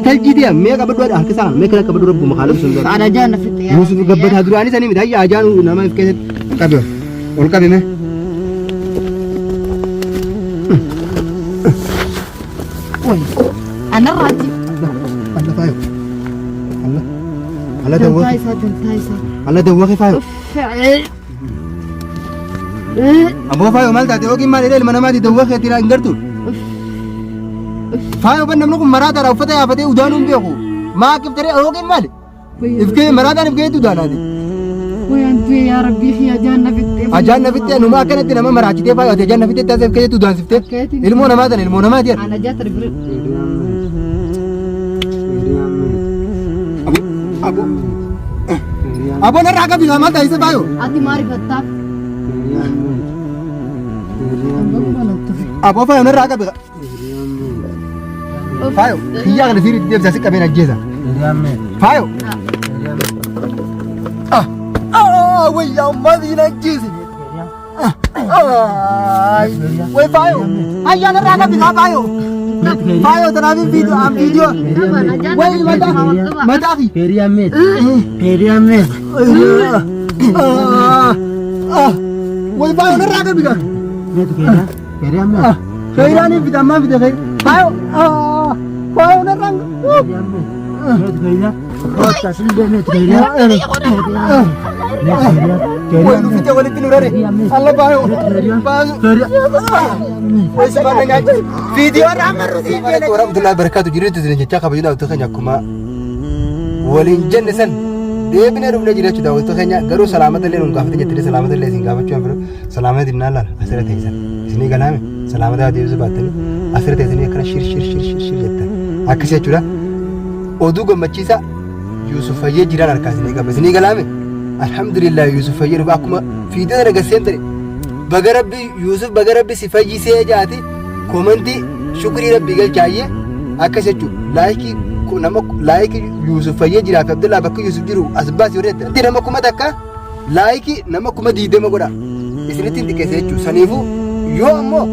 Taljii ta'e mee qabadhu harka isaa mee kana qabadhu rabbuma haala sun Kan ajaan na fixe yaa. Yusuf gabbataa duraanii sanii miti hayya ajaan nama if keessatti qabe ol qabe mee. Anarraatti. Allah faayo. Allah. Allah Dantaa dawwaqe. isaa dantaa isaa. Allah dawwaqe faayo. Aboo faayo maal taate yookiin maal jedhee ilma namaati dawwaqe itti hin gartu. Faayo ban namni kun maraataadha uffata yaafatee udaanuu hin beeku. Maa akkiftare yookiin maali? Ifkee maraataan ifkeetu udaanaati. Wayaan tuye yaa rabbii fi ajaan na fixxee. Ajaan na fixxee numa akkanatti nama maraachitee faayo ati ajaan na fixxee taasise ifkeetu udaansiftee. Ilmoo namaa tana ilmoo namaati jedha. An ajaa tana bira. Abo. Abo narraa qabi maal taasise faayo? Ati maarifattaaf. Abo faayo narraa qabi. Faayo kiyyaa kana siiriitti deebisa si qabeen ajjeesa. Faayo. Ah ah wayyaa ummaatiin ajjeese. Ah way faayo ayyaana irraa qabi kaa faayo. Faayo tanaaf viidiyoo am viidiyoo. Way mataa mataa fi. Ah ah way faayo narraa qabi kaa. Keyraan hin fida ammaan fida kee. Faayo faayo narraan. Way nu fite walitti nu rare. Alla faayo. Faayo. Way si baana nyaachise. Viidiyoo irraa amma rutii. Warahmatullahi wabarakatuh jireetu isin jechaa kabajuu daawwattoota keenya akkuma waliin jenne san deebinee dhufnee jira jechuudha daawwattoota keenya garuu salaamata illee nuun gaafate jettanii salaamata illee isin gaafachuu hin fedhu. Salaamata dinnaan laala asirra teessan isinii galaame salaamata deebisuu baattanii asirra teessanii akkana shir shir shir shir shir jettan akkas jechuudha. Oduu gammachiisaa Yuusuf Fayyee jiraan harkaa isinii qaba isinii galaame alhamdulillah Yuusuf Fayyee dhufa akkuma fiidee sana gasseen ta'e baga rabbi Yuusuf baga rabbi si fayyisee jaati komentii shukrii rabbii galchaayyee akkas jechuudha laayikii nama laayikii Yuusuf Fayyee jiraaf Abdullaa bakka Yuusuf jiru as baasi warri jettan nama 1000 Laayikii nama 20,000 godha. Isinitti hin xiqqeesse jechuudha. Saniifuu yoo ammoo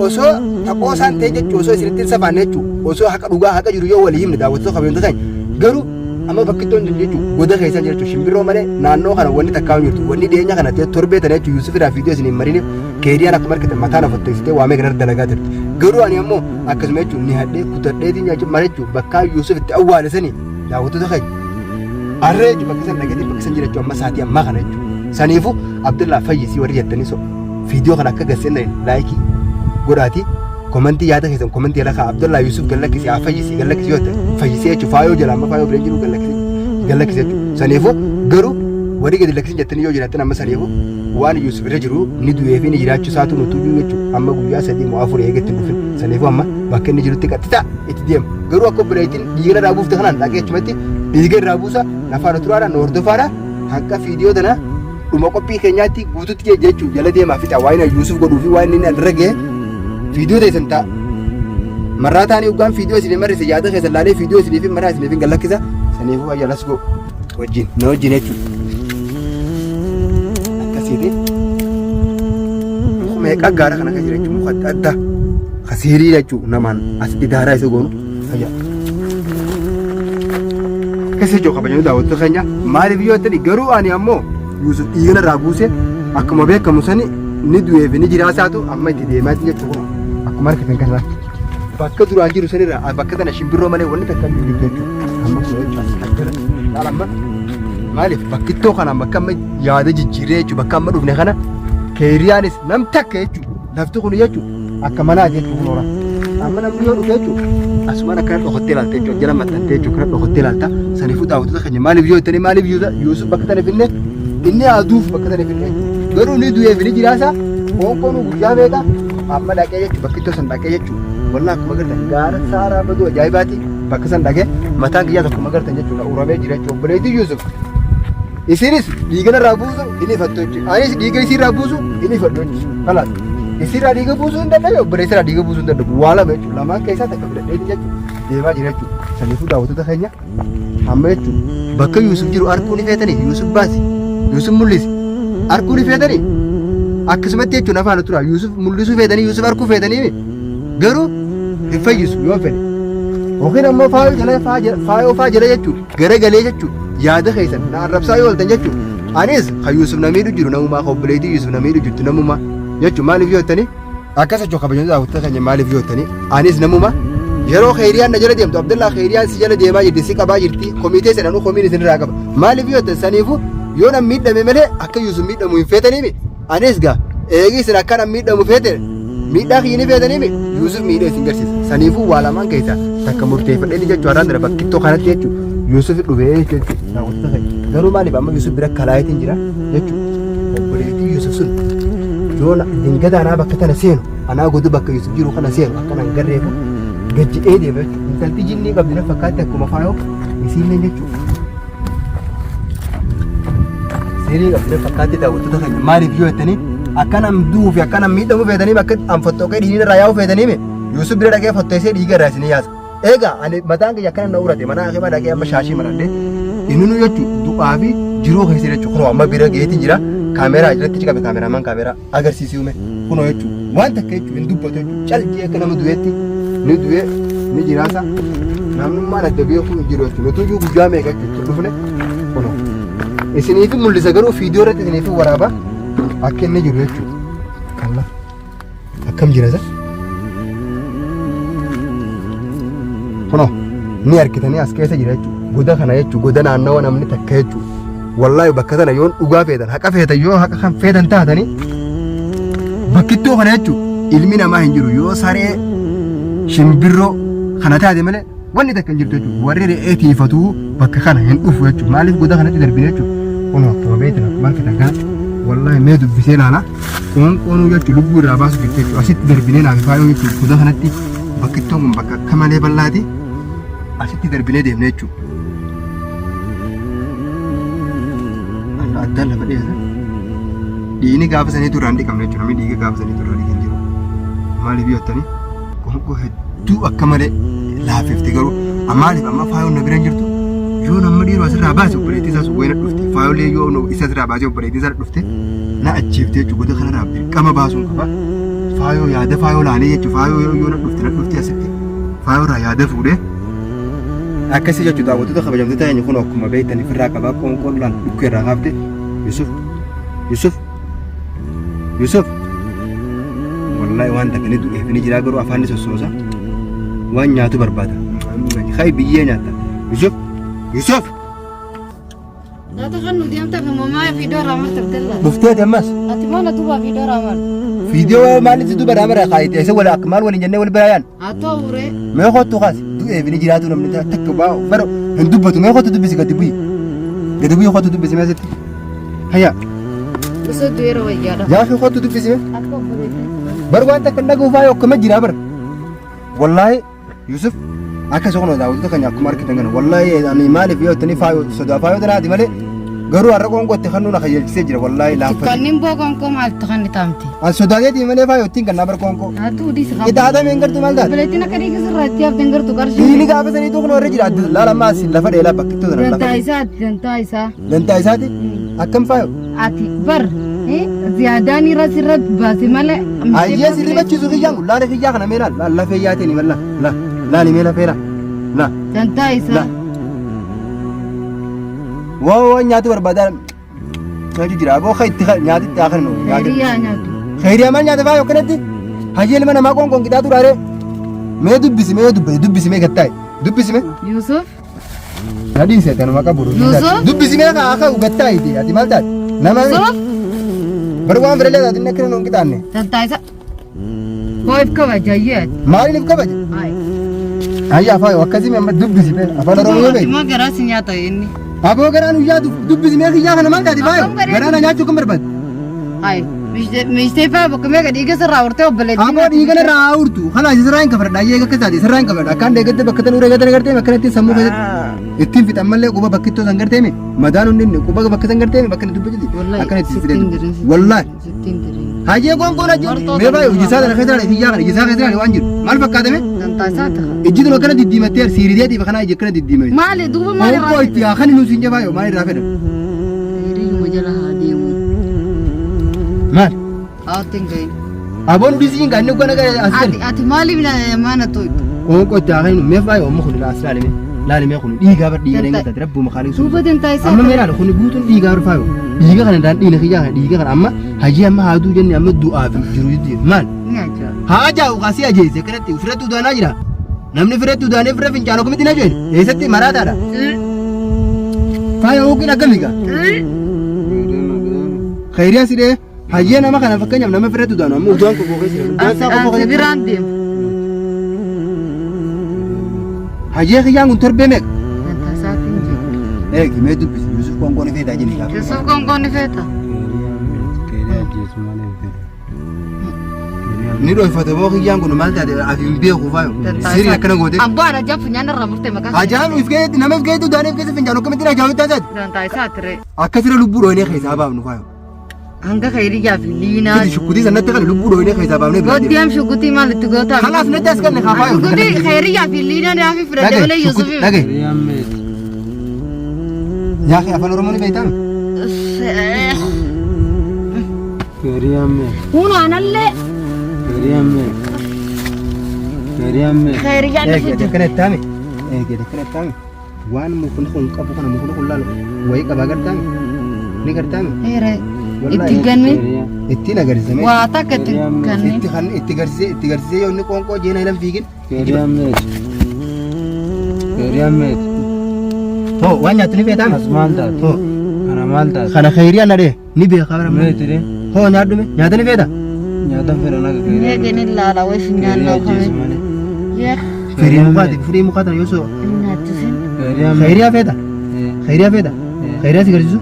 osoo taqoosaan ta'e jechuudha osoo isinitti hin safaanne jechuudha osoo haqa dhugaa haqa jiru yoo walii himne daawwattoota kabajamtoota keenya garuu amma bakki itti hin jechuudha goda keessa jira jechuudha shimbirroo malee naannoo kana wanni takkaa hin jirtu wanni dhiyeenya kana ta'e torbee tana jechuudha Yuusuf irraa viidiyoo isin hin mariniif keeriyaan akkuma argitan mataa na fottoysitee waamee gara dalagaa turte garuu ani ammoo akkasuma jechuudha ni hadhee kutadheetiin jechuudha malee jechuudha bakkaa Yuusuf itti awwaale sanii daawwattoota keenya Arree jechuun bakka san dhaqeetiin bakka san jira jechuun amma sa'aatii ammaa kana jechuudha. Saniifuu Abdullaa fayyisii warri jettanii so viidiyoo kana akka gasseen laayikii godhaatii komentii yaada keessan komentii jala kaa Abdullaa Yuusuf gallakkisii haa fayyisii gallakkisii yoo ta'e fayyisee jechuun faayoo jala amma faayoo bira jiru gallakkisii gallakkisii jechuudha. Saniifuu garuu warri gadi lakkisin jettanii yoo jiraattan amma saniifuu waan Yuusuf irra jiru ni du'ee fi ni jiraachuu isaatu nutu jiru jechuudha. Amma guyyaa 3 moo 4 eegatti hin dhufin. Saniifuu amma bakka inni jirutti qaxxitaa itti deema. Garuu akka obboleettiin dhiiga irraa buufte kanaan dhaqee achumatti dhiiga irraa buusa nafaana turaadha nu hordofaadha hanga viidiyoo tana dhuma qophii keenyaatti guututti jechuun jala deemaa fixa waan Yuusuf godhuu fi waan inni irra ga'e viidiyoo teessan ta'a. Marraa taanii dhugaan viidiyoo isin marrise yaada keessan laalee viidiyoo isinii fi maraa isinii fi gallakkisa saniifuu ayya let's go wajjin na wajjin jechuudha. Akkasiiti. Muka meeqa gaara kana keessa jira jechuudha muka adda addaa. Kasiirii jechuudha namaan asitti daaraa isa goonu. Ayya. Akkas jechuudha kabajamuu daawwattoota keenya maaliif yoo ta'e garuu ani ammoo Yuusuf dhiiga irraa buuse akkuma beekamu sani ni du'ee fi ni jiraasaatu amma itti deemaa jechuudha akkuma argitan kanarraa. Bakka duraan jiru sanirraa bakka tana shimbirroo malee wanni takka hin jirtu jechuudha. Amma kun jechuudha akkana. Laala amma maaliif bakkittoo kanaan bakka amma yaada jijjiirree jechuudha bakka amma dhufne kana keeriyaanis nam takka jechuudha. Lafti kun jechuudha akka manaa jechuudha kun hora. Amma namni yoo dhufe jechuudha asumaan akkana dhokottee ilaalta jechuudha jala maxxantee jechuudha akkana dhokottee ilaalta. Saniifuu daawwattoota keenya maaliif yoo jettanii maaliif Yuusuf bakka tana finne inni aduuf bakka tana finne jechuudha. Garuu ni du'eef ni jiraasa qoonqoon guyyaa meeqa amma dhaqee jechuudha bakkittoo san dhaqee jechuudha. Wallah akkuma agartan gaara saaraa baduu ajaa'ibaati bakka san dhaqee mataan kiyyaa tokkuma agartan jechuudha uramee jira jechuudha obboleettii Yuusuf. Isinis dhiiga narraa buusu hin ifattu jechuudha. Anis dhiiga isiirraa buusu hin ifadhu jechuudha. Kalaas isiirraa dhiiga buusuu hin danda'u obboleessirraa dhiiga buusuu hin danda'u. Waa lama jechuudha. Lamaan keessaa takka filadhee jechuudha. Deemaa jira jechuudha. Saniifuu daawwattoota keenya amma jechuudha. Bakka Yuusuf jiru arguu ni feetanii Yuusuf baasi. Yuusuf mul'isi. Arguu ni feetanii akkasumatti jechuun afaan tura Yuusuf mul'isuu feetanii Yuusuf arguu feetanii garuu hin fayyisu yoo fedhe. Yookiin ammoo faayoo jala faayoo faa jala jechuudha. Garagalee jechuudha. Yaada keessan na arrabsaa yoo ooltan jechuudha. Anis kan Yuusuf na miidhu jiru namumaa kan obboleettii Yuusuf na miidhu jirtu namumaa jechuudha. Maaliif yoo jettanii akkas jechuudha kabajamtoota daawwattoota keenya maaliif yoo jettanii anis namuma yeroo keeriyaan na jala deemtu Abdallaa keeriyaan si jala deemaa jirti si qabaa jirti komitee sananuu komiin isinirraa qaba maaliif yoo jettan saniifu yoo nan miidhame malee akka Yuusuf miidhamu hin feetaniimi anis gaa eegi isin akka nan miidhamu feete miidhaa kiyya ni feetaniimi Yuusuf miidhee isin garsiisa saniifuu waa lamaan keessa takka murteeffadhee ni jechuu har'aan dara bakkittoo kanatti jechuu Yuusuf dhufee jechuudha daawwattoota keenya garuu maaliif amma Yuusuf bira kalaayitiin jira jechuudha obboleettii Yuusuf sun yoo dingata anaa bakka tana seenu anaa godu bakka Yuusuf jiru kana seenu akka nan garreefu gad jedhee deema jechuudha intalti jinnii qabdi na fakkaatti akkuma faayoo isiillee jechuudha Seerii qabdi na fakkaatti daawwattoota keenya maaliif yoo jettanii akka nam du'uu fi akka nam miidhamu feetanii bakka an fottoqee dhiigni irraa yaa'u feetanii Yuusuf bira dhaqee fotteessee dhiiga irraa isinii yaasa. Egaa ani mataan kiyya akkana na urate mana akima dhaqee amma shaashii maradhe inni nu jechuun du'aa fi jiruu keessa jechuun kunoo amma bira geetiin jira kaameeraa irratti qabe kaameeraamaan kaameeraa agarsiisuu me kunoo jechuun waan takka jechuun hin dubbatu jechuun calqii akka nama du'eetti ni du'ee ni jiraata namnummaan adda beekuu hin jiru jechuun nuti iyyuu guyyaa meeqa jechuun dhufne kunoo isiniif mul'isa garuu fiidiyoo irratti isiniif waraaba akka inni jiru jechuudha. Allah. Akkam jira isa? Kunoo ni argitanii as keessa jira jechuudha. Goda kana jechuudha. Goda naannawa namni takka jechuudha. Wallaahi bakka tana yoon dhugaa feetan haqa feetan yoo haqa kan feetan taatanii bakkittoo kana jechuudha. Ilmi namaa hin jiru yoo saree shimbirroo kana taate malee Wanni takka hin jirtu jechuudha. Warri re'ee tiifatuu bakka kana hin dhufu jechuudha. Maaliif goda kanatti darbine jechuudha. Kun akkuma beektan akkuma argitan kana wallaahi mee dubbisee ilaala. Qoonqoonuu jechuudha lubbuu irraa baasu jirti jechuudha. Asitti darbinee naaf faayoo jechuudha. Goda kanatti bakkittoon kun bakka akka malee bal'aati. Asitti darbinee deemne jechuudha. Allah addaan lafa dheessa. Dhiigni gaafa saniitu irraa hin dhiqamne jechuudha. Namni dhiiga gaafa saniitu irraa dhiqan jiru. Maaliif yoo jettanii qoonqoo hedduu akka malee laafifte garuu maaliif amma faayoon na bira hin jirtu yoo nama dhiiroo asirraa baase obboleettii isaas wayina dhufte faayolee yoo isa asirraa baase obboleettii isaa dhufte na ajjeefte jechuudha goda kanarraa dirqama baasuun qaba faayoo yaada faayoo laalee jechuudha faayoo yoo na dhufte na dhufte asitti faayoo irraa yaada fuudhee akkasii jechuudha daawwattoota kabajamtoota keenya kun akkuma beektan ofirraa qabaa qoonqoon laal dhukkee irraa kaafte Yusuf Yusuf Yusuf wallahi waan takka ni du'eef ni jiraa garuu afaan ni sossoosa waan nyaatu barbaada kai biyyee nyaata Yusuf Yusuf Nyaata kan nu deemta fi mamaa fi dooraa marta Abdalla. dhufteeti ammas Ati maal na duubaa fi dooraa maal? fiidiyoo maaliif si duuba daamara kaayite isa wal akka maal waliin jennee wal biraa yaan Haa ta'u ree. mee kottu kaasi du'eef ni jiraatu namni takka baa bara hin dubbatu mee kottu dubbisi gadi bu'i gadi bu'i kottu dubbisi mee asitti Hayya. Osoo du'eera wayyaadha. Yaa fi kottu dubbisi mee. Akka obboleettii. Bar waan takka hin dhaga'u faayoo akkama jira bar. Wallaahi Yusuf akka soqna daawwattoota keenya akkuma argitan kana wallaahi ani maaliif yoo jettanii faayoo sodaa faayoo tanaati malee garuu har'a qoonqoo itti kannuu na kayyalchisee jira wallaahi laaffate. Kanneen boo qoonqoo maaltu kan taamte? An sodaateeti malee faayoo ittiin kannaa bar qoonqoo. Haa ta'u dhiisi qaba. Itti haadha meen gartuu maal taate? Obboleettiin akka dhiiga sirraa itti hafte hin gartu qarshii. Dhiigni gaafa sanii tuqnu irra jira adda laala ammaa as lafa dheelaa bakkittoo sana lafa. Dantaa isaati dantaa isaa. Dantaa isaati akkam faayo? Ati bar ziyaadaan irra sirra baase malee. Ayyee sirri bachiisu kiyyaan kun laala kiyyaa kana mee laal laal lafee yaatee ni malla la laali mee lafee la la Dantaa isaa. la. Waa waa nyaatu barbaadaa nyaatu jira aboo kan itti nyaati itti haa kennu nyaati. Hiriyaa nyaatu. Khayriyaa maal nyaata faayo akkanatti? Hayyee ilma namaa qoonqoon qixaa turaaree. Mee dubbisi mee dubbisi dubbisi mee gattaa'e dubbisi mee. Yusuf. Na dhiise tanuma qabu. Yusuf. Dubbisi mee kaa akka gattaa'e ati maal taate? Nama Yusuf. bar waan fedhallee taate inni akkana nuun qixaanne. Dantaa isaa. Koof kabaja ayyee ati. Maaliin if kabaja? Ayi. Hayya faayo akkasii mee amma dubbisi mee afaan Oromoo yoo beektu. Ati maa garaa si nyaata inni. Aboo garaa nu yaadu dubbisi mee kiyyaa kana maal taate faayo? Akkam garee Garaa na nyaachuu kan barbaade. Ayi. Meeshtee faa bakka meeqa dhiiga sirraa hortee obboleettiin. Aboo dhiiga narraa haa urtu. Kalaas isirraa hin kafadha. Ayyee akka taate isirraa hin kafadha. Akkaan deeggadde bakka tan uree gadan gartee akkanatti sammuu keessatti ittiin fixan malee quba bakkittoo san gartee mi madaan hundi inni quba bakka san gartee mi bakka inni dubbachiti akkana ittiin fidee dubbatu. Wallaahi. Sittiin diriin. Hayyee qoonqoon ajjee Marxoo mee baay'ee tan hojii isaa tana keessa ilaali kiyyaa kana ijji isaa keessa ilaali waan jiru maal fakkaatame Dantaa isaa ta'a. ijji tun akkana diddiimattee siirideetiif kana ijji akkana diddiimate. Maali duuba maali Qoonqoo itti haa kan nuus hin jabaayo maal irraa fedhan. Hiriyyuma jala haa deemu. Maal? Haatti hin gahin. Aboon udii siin gaanni uggana gara as Ati ati maaliif na maana tuqxu? Qoonqoo itti haa kennu mee faayo amma kun as laalime laalime kun dhiigaa bar dhiiga dheengata rabbuma kaalisu. Duuba dantaa isaa. Amma mee laala kun guutuun dhiigaa bar faayo. Dhiiga kana daan dhiina kiyyaa kana dhiiga kana amma hajii amma haaduu jenne amma du'aa fi jiru jiru maal? Ni ajaa'iba. Haa ajaa'u kaasii ajeesse akkanatti ofirratti udaanaa jira. Namni ofirratti udaanee ofirra fincaanu akkamitti na jeeni? Eessatti maraataadha? Faaya hooqiin akkami gaa? Khayriyaa sidhee hayyee nama kana fakkeenyaaf nama ofirratti udaanu amma udaan kofoo keessa jira. Udaan isaa kofoo Ansi keessa biraan deema. Hayyee kiyyaan kun torbee meeqa? Dantaa isaatiin jiru. Eegi mee dubbisi Yusuf qoonqoon ifee taa'ee gaafa. Yusuf qoonqoon ni feeta. Ni dhoofate boo kiyyaan kun maal taate afi hin beeku faayo. Sirrii akkana goote. Abbaa ana ajaan funyaan irraa murte maqaa. Ajaan if keessatti nama if keessatti udaanee if keessa fincaanu akkamittiin ajaa'u taate? Dantaa isaa ture. Akkasirra lubbuu dhooynee keessaa baafnu faayo. Hanga khayriyaa fi liinaa. Fidi shukutii sanatti kan lubbuu dhooynee keessaa baafnee biraa deemna. Goddiyaam shukutii maal itti gootaa? Kalaas natti as kanne haa faayo. Shukutii khayriyaa fi liinaa naafi fudhadhe malee Yusufi. Dhagaye. Yaa afaan Oromoo ni beektaa? Kun anallee khayriyaan Eegi dhufu akkana ittaame. Eegi akkana ittaame. Waan mukni kun qabu kana mukni kun laalu wayii qabaa gartaame. Ni gartaame. Heere itti ganne Ittiin agarsiisame. waa takka itti ganne. Itti kan itti garsiisee itti garsiisee yoo inni qoonqoo jeena hilan fiigin. Hoo waan nyaattu ni feetaame. Hoo kana khayriyaa na dhee ni beekaa bara. Hoo nyaadhume nyaata ni feeta. Eegeen ilaala wayi funyaan lookame. Yeek Firii mukaati firii mukaa tana yoo soo hin nyaachisin. khayriyaa feeta. Khayriyaa feeta. Khayriyaa si garsiisu.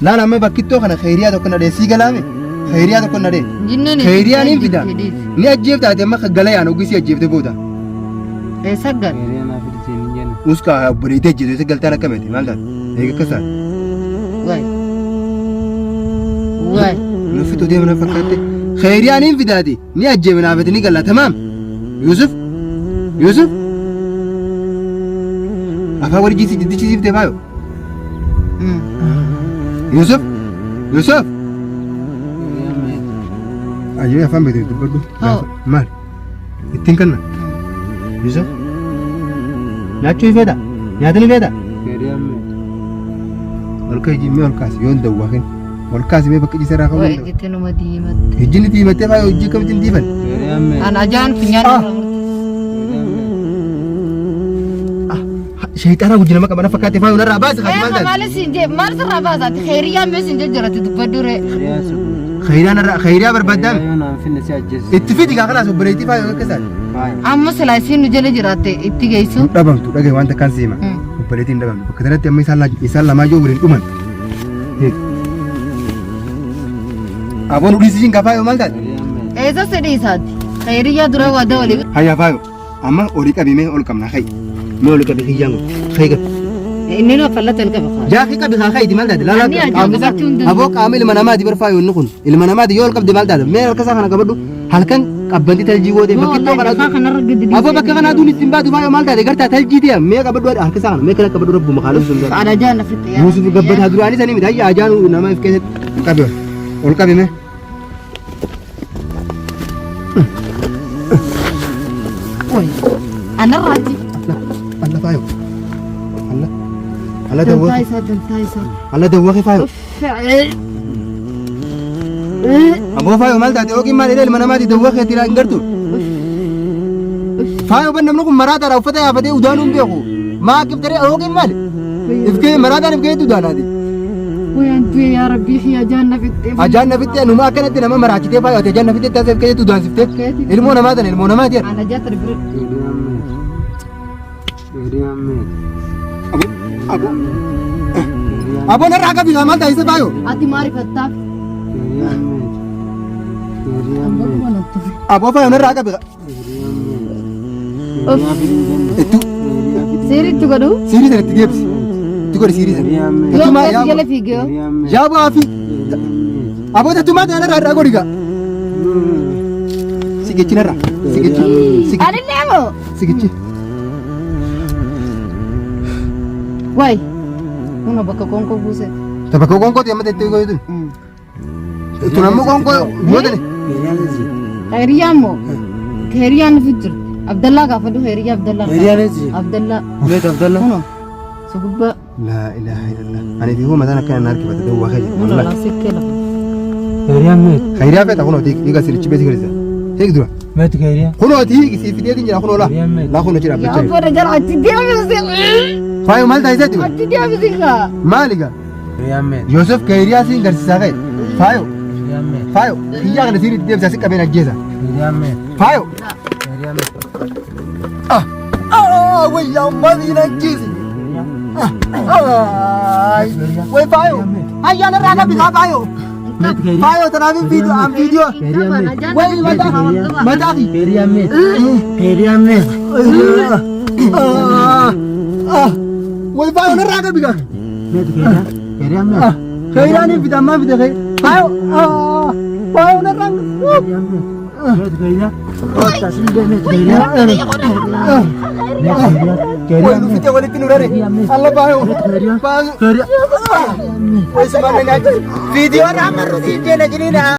Laala amma bakkittoo kana khayriyaa tokko na dhee sii galaame. Khayriyaa tokko na dhee. Jinneen Khayriyaa ni fida. Ni ajjeefta ati amma gala yaan oggisi ajjeefte booda. Eessa gal? Uska obboleettii ajjeefte isa galtaan akkamiti maal taate? Eega akkas taate. Wayi. Wayi. Nu fixu deema na fakkaatte. Khayriyaa ni fidaati. Ni ajjeefne naafati ni galla tamaam. Yusuf. Yusuf. Afaan wal jisi jiddisiifte faayo. Yusuf. Yusuf. Ayyee afaan beekte dubbadhu. Hoo. Maal? Ittiin kenna. Yusuf. Nyaachuu ni feeta? Nyaata ni feeta? Ol ka'ii mee ol kaasi yoo hin dawwaakin. Ol kaasi mee bakka ciisaa irraa ka'uu Wayi danda'u. jettee nama diimatte. Ijji diimattee faaya hojii akkamitti hin diiman? An ajaan funyaan Ah. irraa murte. Shayxaana guddina maqaa mana fakkaatee faaya narraa baasi kaati maal Eeqa taate? maal siin jee maal sirraa baasaati khayriyaan mee siin jajjarati dubbadhu ree. Khayriyaa narraa khayriyaa barbaaddaame. Itti fidi kaa kanaas obboleettii faaya akka isaati. Amma silaa isiin nu jala jiraatte itti geessu. Dhabamtu dhagaye waan takkaan siima. Obboleettiin dhabamtu bakka kanatti amma isaan lamaa yoo waliin dhuman. Aboon udhiisiin kaa faayoo maal taate? Eessa sedhii isaati? Khayriyaa dura waada walii. Hayya faayo amma olii qabi mee ol qabna hayi. Mee olii qabi kiyyaan kun hayi qabi. Inni nu affallata ol qaba. Jaakii qabi haa hayi maal taate? Laalaa Ani ajaan qabachuu hin danda'u. Aboo qaama ilma namaati bar faayo inni kun ilma namaati yoo ol qabde maal taate? Mee harka isaa kana qabadhu halkan qabbanti taljii goote bakkittoo kana Lafaa kanarra gadi Aboo bakka kana aduun ittiin baatu faayo maal taate? Gartaa taljii ta'e mee qabadhu harka isaa kana mee kana qabadhu rabbuma kaalee sun Ana ajaan ofitti yaa. Yuusuf gabbataa duraanii sanii miti hayya ajaan nama if keessatti qabi ol qabi mee. Wayi. Anarraati. Allah faayo. Allah. Allah Dantaa dawwaqi. isaa dantaa isaa. Allah dawwaqi faayo. Aboo faayo maal taate yookiin maal ilma namaati dawwaqi ati hin gartu. Faayo ban namni kun maraataadha uffata yaafatee udaanuu hin beeku. Maa akkiftare yookiin maal? Ifkee maraataan ifkeetti udaanaati. Wayi antu yaa rabbii fi ajaan na fixxee. Ajaan na fixxee numa akkanatti nama maraachitee faayo ati ajaan na fixxee taasise ifkeetti udaansiftee. Ilmoo namaa tana ilmoo namaati. Ana ajaa tana bira. Aboo aboo. Aboo narraa qabi maal taasise faayo? Ati maarifattaaf. Aboo faayo narraa qabi. Ittu Seeritti godhu. siirii sana itti deebisi. Itti godhi siirii sana. Yoo Tattumaa keessa yaa jala fiigee. yaa bu'aa fi aboo tattumaa ta'e narraa irraa godhi gaa. Sigichi narraa. Sigichi. Sigichi. Anillee moo. Sigichi. Wayi. Kun bakka qoonqoo buuse. Ta bakka qoonqooti amma tettee gootu. Tun ammoo qoonqoo yoo ta'e. Khayriyaan moo. Keeriyaan nuuf jirti. Abdallaa gaafadhu Keeriyaa Abdallaa. Keeriyaan eessa? Abdallaa. Meet Abdallaa. Kunoo. Si gubbaa. Laa ilaaha illallah. Ani fi mataan akkana na harkifata dawwaa kee jedhu. Kunoo Wallahi. laasikkee lafa. Keeriyaan meet. Khayriyaa feeta kunoo hiika sirichi beesi garisa. Hiik dura. Meet keeriyaa. Kunoo hiiki siif fideetiin jira kunoo laa. Laa kunoo jira Yaa abbachaa. abbaa jala achi deebisi. Faayo maal taasiseeti? Achi deebisi kaa. Maali gaa? Keeriyaan meet. Yoosef Khayriyaa siin garsiisaa ka'e. Faayo. Keeriyaan meet. Faayo. Kiyyaa kana siin itti deebisa si qabeen ajjeesa. Keeriyaan meet. Faayo. Keeriyaan meet. Ah. Ah wayyaa maaliin ajjeese. Ah. Way faayo. Ayyaana irraa qabi kaa faayo. Meet keeriyaa. Faayo tanaaf viidiyoo an viidiyoo. Way mataa mataa fi. Keeriyaan meet. Keeriyaan meet. Way faayo narraa qabi kaa. Meet keeriyaa. Keeriyaan meet. Khayraan hin fida ammaan fida faayo. Faayo narraa. Keeriyaan meet. Meet keeriyaa. Taasilee meet keeriyaa. Meet keeriyaa. Way Keeriyaan nu meet. fite walitti nu rare. Alla faayo. Keeriyaa. Faayo. Keeriyaa. Way si maana nyaachise. Viidiyoo irraa marru siin jeena jiniina.